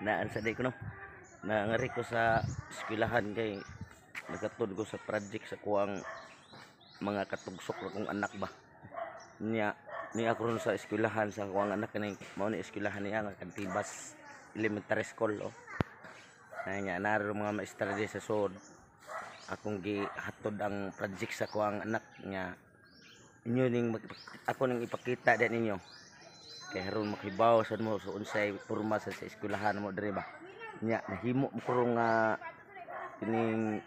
Naan sa day ko no. Nangari ko sa eskwelahan kay nagatod ko sa project sa kuang mga katugsok na kong anak ba. Niya niya ako ron sa eskwelahan sa kuang anak kani mao ni eskwelahan niya nga Kantibas Elementary School oh. Na niya naro mga maestra di sa sod. Akong gihatod ang project sa kuang anak niya. Inyo ning ako ning ipakita din ninyo. Kay haron makibaw sad mo sa unsay porma sa eskwelahan mo diri ba. Nya nahimo mo karon nga kining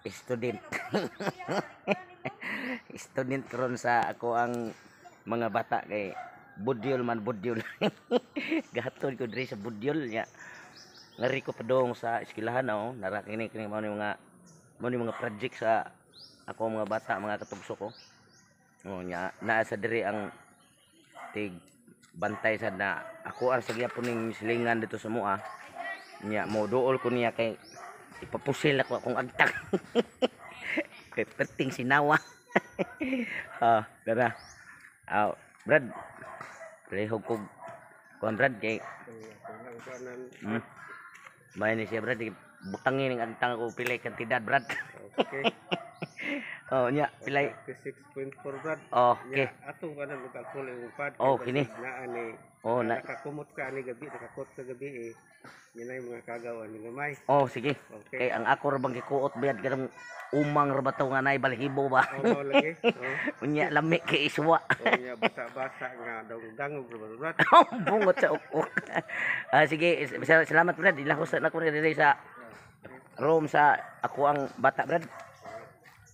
student. Student karon sa ako ang mga bata kay budyol man budyol. Gahatod ko diri sa budyol nya. Ngari ko padung sa eskwelahan oh, nara kini kini mao ni mga project sa ako mga bata, mga katugso ko. Oh nya naa sa diri ang tig bantay sad na ako ang sa gyapon ning silingan dito sa mua. Nya mo duol ko niya kay ipapusil ako akong agtang. Kay perting sinawa. Ah, dara. Aw, Brad. Lihog kog kuan Brad kay May ni siya Brad, butangin ning agtang ko pilay kantidad Brad. Okay. Oh nya pilay 6.4 Brad. Okay. Nya atong kanan magkalkul imong pad. Oh, kini. Naa ni. Oh na. Nakakumot ka ani gabi, nakakot ka gabi eh. Yan ay mga kagaw ani gamay. Oh sige. Okay. Kay ang ako ra bang gikuot bayad kanang umang ra ba to nga nay balhibo ba. Oh, mao lagi. Oh. Unya lami kay iswa. Oh, nya basa-basa nga dangog ra ba Brad. Bungot sa ukok. Ah, sige, salamat Brad. Ilahos na ko diri sa room sa ako ang bata Brad.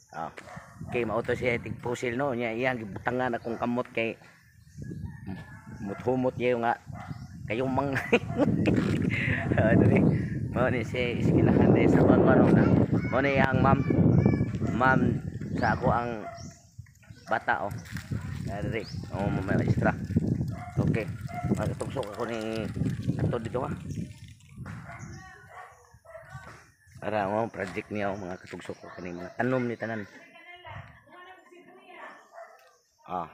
Ah. Okay, mauto siya tig pusil no nya iyang gibutangan akong kamot kay muthumot niya nga kayong mang ah, diri mao ni si iskilahan diri sa kuan ano na mao ni ang ma'am ma'am sa ako ang bata oh. Ah, diri oh maestra. Okay, magtugsok ako ni ato dito ha. Para mo project niya oh, mga katugsok ko kani mga tanom ni tanan. Ah.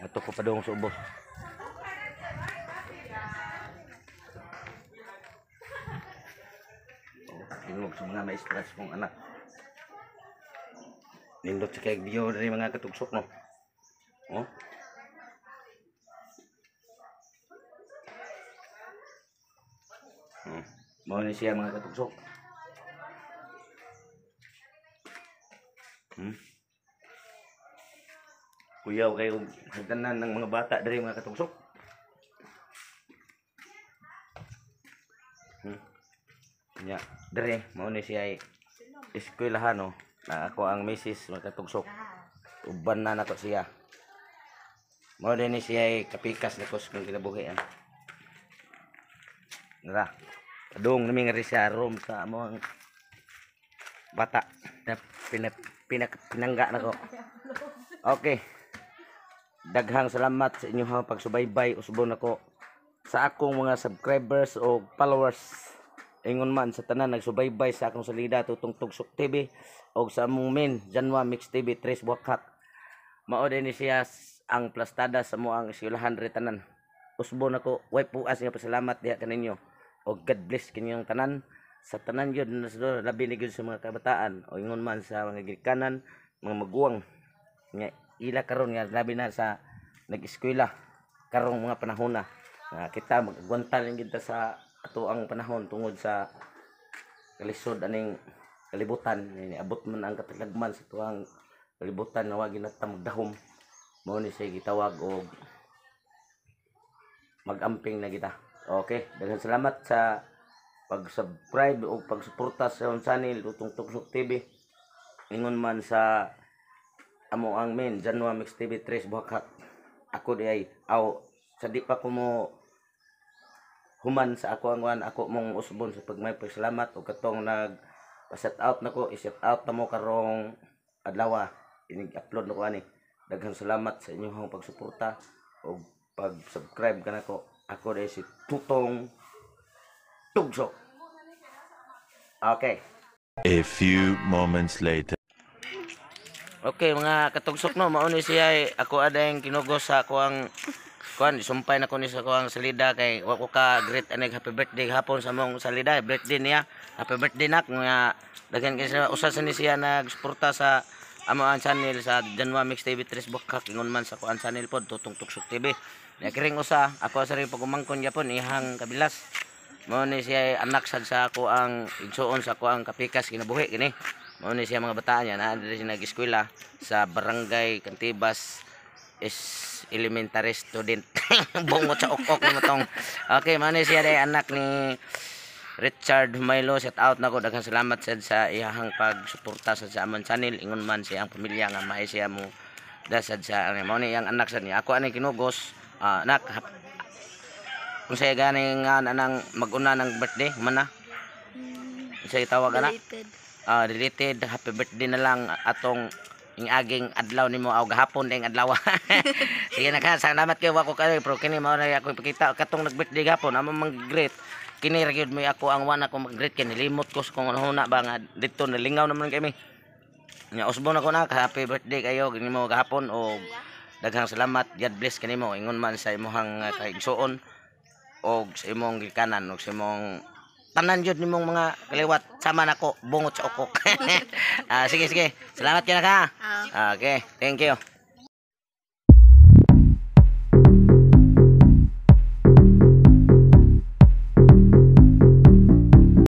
Ato ko padung sa ubos. Oh, tingog sa mga maestras kong anak. Nindot sa kay video diri mga katugsok no. Oh. Oh. Mao ni siya mga katugsok. Kuyaw kayo hagdanan ng mga bata diri mga katugsok. Nya, diri mao ni siya ay eskwelahan no. Na ako ang misis mga katugsok. Uban na nako siya. Mao din ni siya ay kapikas nako sa kinabuhi. Ah. Nara. Padung nami nga ri sa room sa among bata. Na pinangga nako. Okay. Daghang salamat sa inyong pagsubaybay usbon nako sa akong mga subscribers o followers. Ingon man sa tanan nagsubaybay sa akong salida Tutong Tugsok TV o sa among main Janwa Mix TV Tres Buwakhak. Mao din ni siya ang plastada sa mo ang eskwelahan ri tanan. Usbon nako way puas nga pasalamat diha kaninyo. O God bless kinyong tanan sa tanan gyud na sa labi ni gyud sa mga kabataan o ingon man sa mga gikanan, mga maguwang nga ila karon nga labi na sa nag-eskwela karong mga panahon na. Nga kita magagwanta lang gyud ta sa ato ang panahon tungod sa kalisod aning kalibutan. Abot man ang katalagman sa tuang kalibutan na wag na ta magdahom. Mao ni siya gitawag og mag-amping na kita. Okay, daghang salamat sa pag-subscribe o pagsuporta sa akong channel Tutong Tugsok TV. Ingon man sa amo ang main Janwa Mix TV Tres Buhakhak. Ako di ay aw sa di pa ko mo human sa ako ang wan ako mong usbon sa pagmay pasalamat og katong nag pa-set out nako, i-set out na mo karong adlaw inig-upload nako ani. Daghang salamat sa inyong pagsuporta og pag-subscribe kanako. Ako di si Tutong Tugsok. Okay. A few moments later. Okay mga katugsok no, mao ni siya ay ako adeng kinugos sa ako ang Kuan, sumpay na ko ni sa kuang salida kay wa ko ka greet anig happy birthday hapon sa mong salida, birthday niya. Happy birthday, nak, nga daghan kay sa usa sa ni siya nagsuporta sa amo ang channel sa Janwa Mix TV Tres Bukak, ingon man sa kuan channel pod, Tutong Tuksok TV. Nya kiring usa ako sa rin pagumangkon gyapon ihang kabilas. Mao ni siya anak sad sa ako ang igsuon sa ako ang kapikas kinabuhi kini. Mao ni siya mga bataan niya naa diri siya nag-eskwela sa Barangay Cantibas is elementary student. Bungot sa ok-ok mo tong. Okay, mao ni siya day anak ni Richard Humaylo, shout out nako, daghang salamat sad sa iyahang pagsuporta sa amon channel, ingon man siya ang pamilya nga maay siya mo dasad sa ano, mao ni iyang anak sad niya. Ako ani kinugos, ah, anak, kung siya gani nga anang mag-una ng birthday man na. Unsay tawag ana? Deleted. Ah, deleted happy birthday na lang atong ing aging adlaw nimo aw gahapon ding adlaw. Sige na ka, salamat kayo, wa ko kayo pero kini mao na ako ipakita katong nag-birthday gahapon amo mang-greet. Kini ra gyud mo ako ang wa na ko mag-greet kay nilimot ko sa kung ano na ba nga didto nalingaw naman kami. Nya usbon ako na, happy birthday kayo nimo gahapon o daghang salamat. God bless kanimo ingon man sa imong kaigsuon og sa imong gikanan og sa imong tanan jud nimong mga kaliwat sama nako bungot sa ukok. Ah, sige sige. Salamat kay na ka. Ah. Okay, thank you.